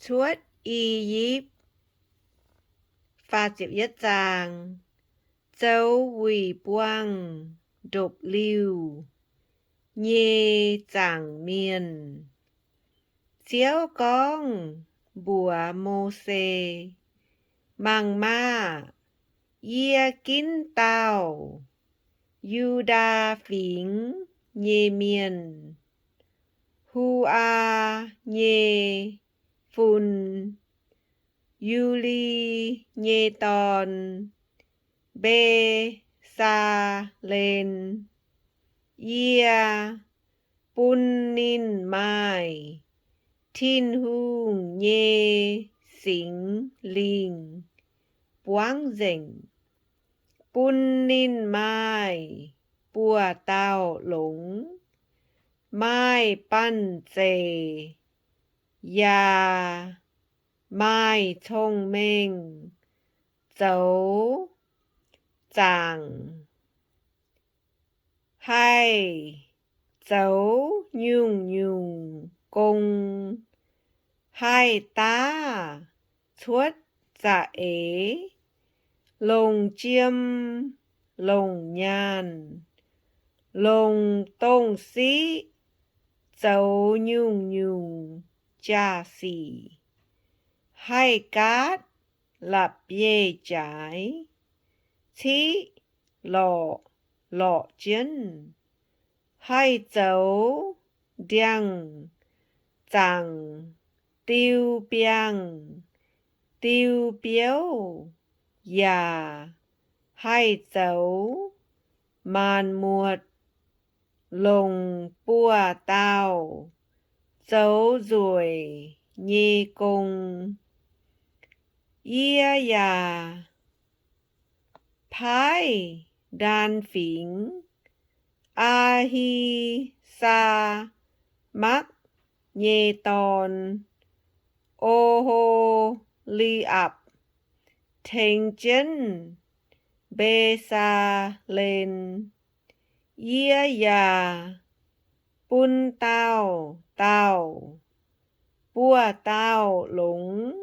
Cuotv I^yipv. Zoux wuic buangh ndopv-liuh nyei zaangc mienh. Ziouv gorngv mbuox Mose, Mangc maah! Yie ginv dauh Yu^ndaa Fingx nyei mienh, Hu^aa nyei fun, Yu^li nyei dorn, Mbe^saa^len. Yie bun ninh maaih Tin-Hungh nyei Singx Lingh buangv nzengc, bun ninh maaih buoz-dauh longx, maaih banh zeic, yaac maaih cong-mengh zoux zaangc, haih zoux nyungc-nyungc gong, haih daav cuotv za'eix, longc jiem, longc nyaanh, longc dongh siqv, zoux nyungc-nyungc jaa-sic, haih gaatv la'bieiv-jaaix, ciqv lorqc lorqc jienv, haih zoux ndiangx-zaangc diu biangh diu biouv, yaac haih zoux maanc muotc longc buoz-dauh zoux nzueic nyei gong. Yie yaac paaiv Ndaan Fingx Aa^hi^saa^makv nyei dorn, O^ho^li^apc, tengx jienv Mbe^saa^len. Yie yaac bun dauh dauh buoz-dauh longx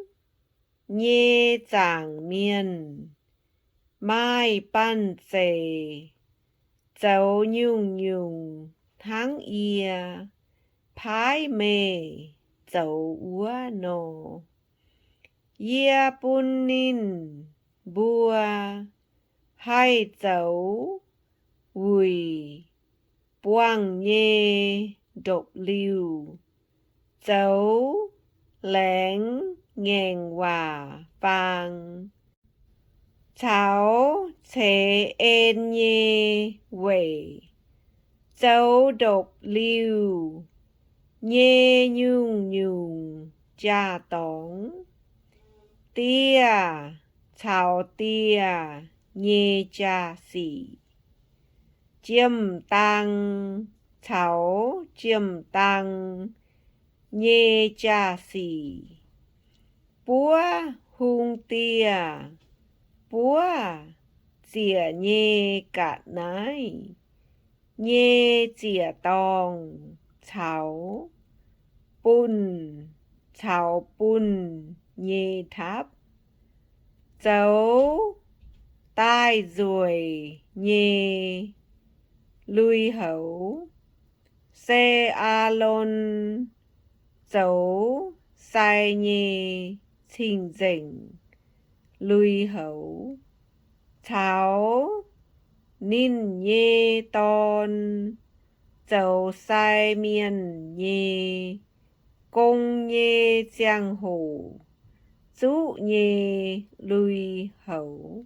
nyei zaangc mienh maaih banh zeic zoux nyungc-nyungc hnangv yie paaiv meih zoux wuov nor. Yie bun ninh mbuo haih zoux wuic buangh nyei ndopv-liuh, zoux laengz ngaengc waac faang, caux ceix en nyei weic, zoux ndopv-liuh nyei nyungc-nyungc jaa-dorngx, dieh caux dieh nyei jaa-sic, jiem-dang caux jiem-dang nyei jaa-sic, buov hung dieh, buov ziec nyei ga'naaiv nyei ziec-dorngh caux bunh caux bunh nyei tapv, zoux daaih nzueic nyei lui-houx. Se Aalon zoux sai nyei cing-nzengc lui-houx, caux ninh nyei dorn zoux sai mienh nyei gong nyei ziangh hoc zuqv nyei lui-houx,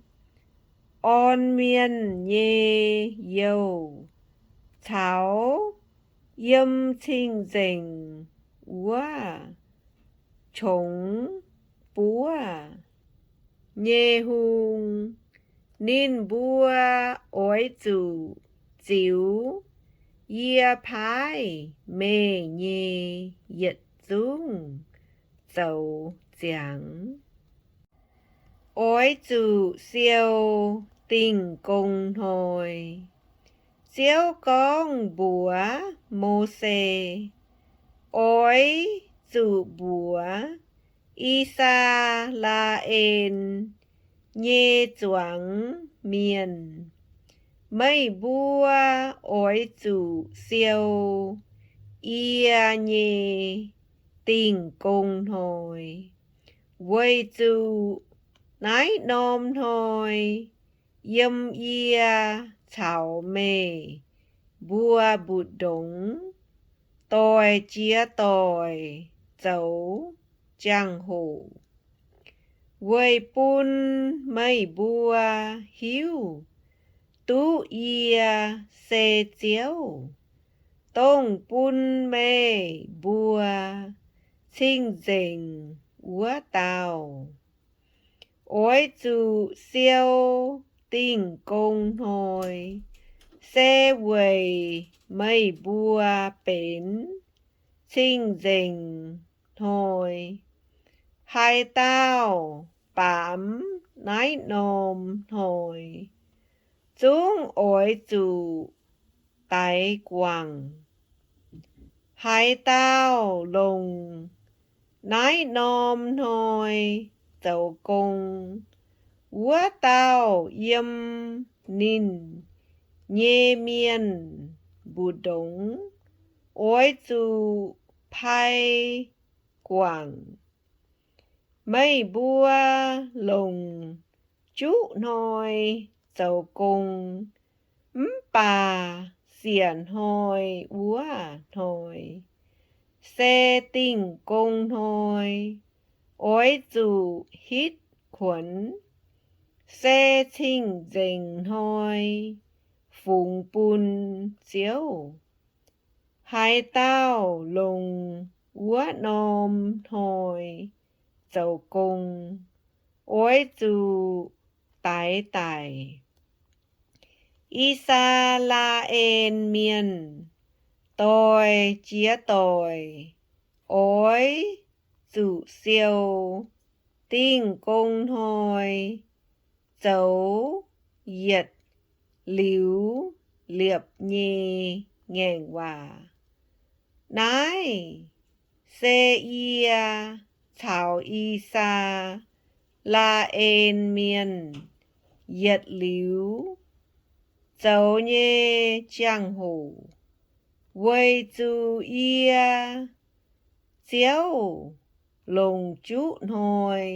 orn mienh nyei youh, caux yiem cing-nzengc wuov qongx buov nyei hung. Ninh mbuo oix zuqc ziux yie paaiv meih nyei yietc zungv zoux ziangx. Oix zuqc siou Dingh Gong Hnoi. Ziouv gorngv mbuox Mose, Oix zuqc mbuox I^saa^laa^en nyei zuangx mienh, meih mbuo oix zuqc siou yie nyei Dingh Gong Hnoi, weic zuqc naaiv norm hnoi yiem yie caux meih mbuo mbu'ndongx doic jiex doic zoux jangx-hoc, weic bun meih mbuo hiuv duqv yie se Ziouv, dongh bun meih mbuo cing-nzengc wuov dauh. Oix zuqc siou Dingh Gong Hnoi se weic meih mbuo benx cing-nzengc hnoi. Haaix dauh baamz naaiv norm hnoi zungv oix zuqc daix guangc. Haaix dauh longc naaiv norm hnoi zoux gong, wuov dauh yiem ninh nyei mienh mbu'ndongx oix zuqc pai guangc. Meih mbuo longc juqv hnoi zoux gong, mv baac siec hnoi wuov hnoi se Dingh Gong Hnoi, oix zuqc hitv kuonx, se cing-nzengc hnoi fungx bun Ziouv. Haaix dauh longc wuov norm hnoi zoux gong, oix zuqc daix daic. I^saa^laa^en Mienh doic jiex doic oix zuqc siou Dingh Gong Hnoi zoux yietc liuz liepc nyei ngaengc waac. Naaiv se yie caux I^saa^laa^en Mienh yietc liuz zoux nyei jangx-hoc, weic zuqc yie, Ziouv, longc juqv hnoi,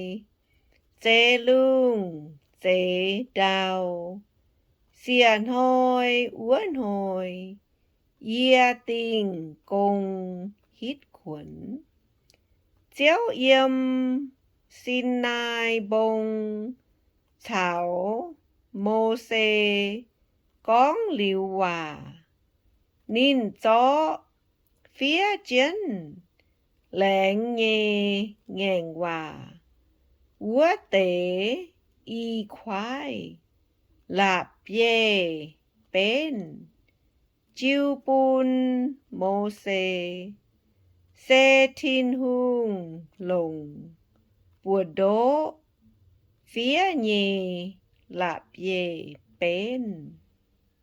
zeix lungh zeix ndau, siec hnoi wuov hnoi, yie Dingh Gong hitv kuonx. Ziouv yiem Sinaai Mbong caux Mose gorngv liuz waac, ninh zorqv fiev jienv laengz nyei ngaengc waac wuov deix i kuaaiv la'bieiv-benv jiu bun Mose, se Tin-Hungh longc buoz-ndoqv fiev nyei la'bieiv-benv.